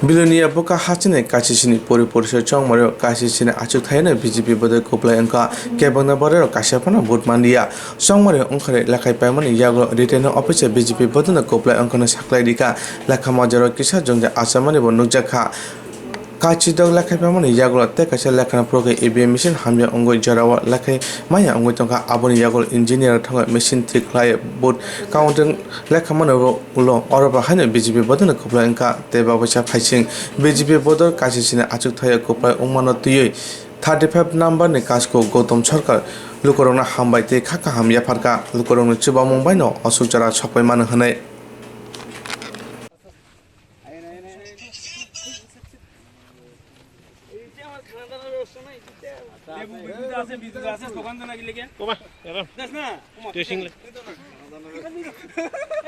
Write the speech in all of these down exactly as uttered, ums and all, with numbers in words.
Bilonia bwkha hasteni K C C ni pori porisa chongmario K C C ni achukthai no B J P bodol kwplai wngkha, kebengna bororok kaisa phano vote manliya. Chongmario wngkhorwi lekhai paimani yagulo returning officer B J P bodolno kwplai wngkhorno saklai rikha, lekha majaro kisa jongja achamani bo nukjakha. Kachidok lekhai paimani yagulo tei kaisa lekhano phurukhe E V M machine hamya wngwi jorao lekhai maya wngwi tongkha, aboni yagulo engineer thangwi machine thik khlai vote counting lekha mano ulo oro bo haino B J P bodolno kwplai wngkha tei baboisa phaising B J P bodol K C C ni achukthai kwplai wngmano twiwi thirty five number ni Kasko Gautam Sarkar lukurokno hambai tei kha kaham yapharkha, lukurokni chubamung baino osuk jora sokpai mano hwnwi. লেবু বিদ্যুৎ আছে, বিদ্যুৎ আছে, দোকান তো নাকি লেগে? ও বা, এবার যাস না? ও মা, তুই সিংলে।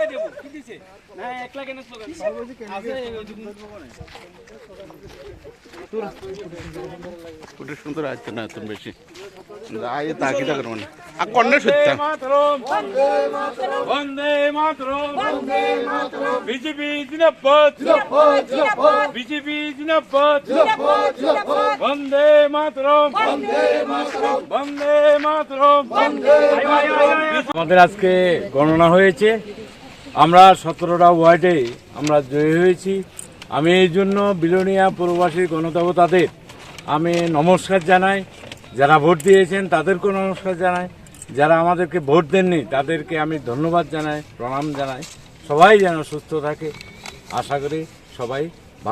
এই দেবো, কি দিছে? না, এক লাখ এনে স্লোগান। আছে, ওই যে পুরো সুন্দর আছে না, তুমি বেশি। আয় তা কি জায়গা মানে? আর কন্যা সত্য। বন্দে মাতরম। বন্দে মাতরম। বন্দে মাতরম। বিজেপি জিন্দাবাদ। জিন্দাবাদ, জিন্দাবাদ। বিজেপি জিন্দাবাদ। জিন্দাবাদ, জিন্দাবাদ। বন্দে মাতরম। বন্দে মাতরম। বন্দে মাতরম। বন্দে মাতরম। আমাদের আজকে গণনা হয়েছে, আমরা সতেরোটা ওয়ার্ডে আমরা জয়ী হয়েছি। আমি এই জন্য বিলোনিয়া পৌরবাসী গণদেবতাদের আমি নমস্কার জানাই, যারা ভোট দিয়েছেন তাদেরকেও নমস্কার জানাই, যারা আমাদেরকে ভোট দেননি তাদেরকে আমি ধন্যবাদ জানাই, প্রণাম জানাই। সবাই যেন সুস্থ থাকে, আশা করি সবাই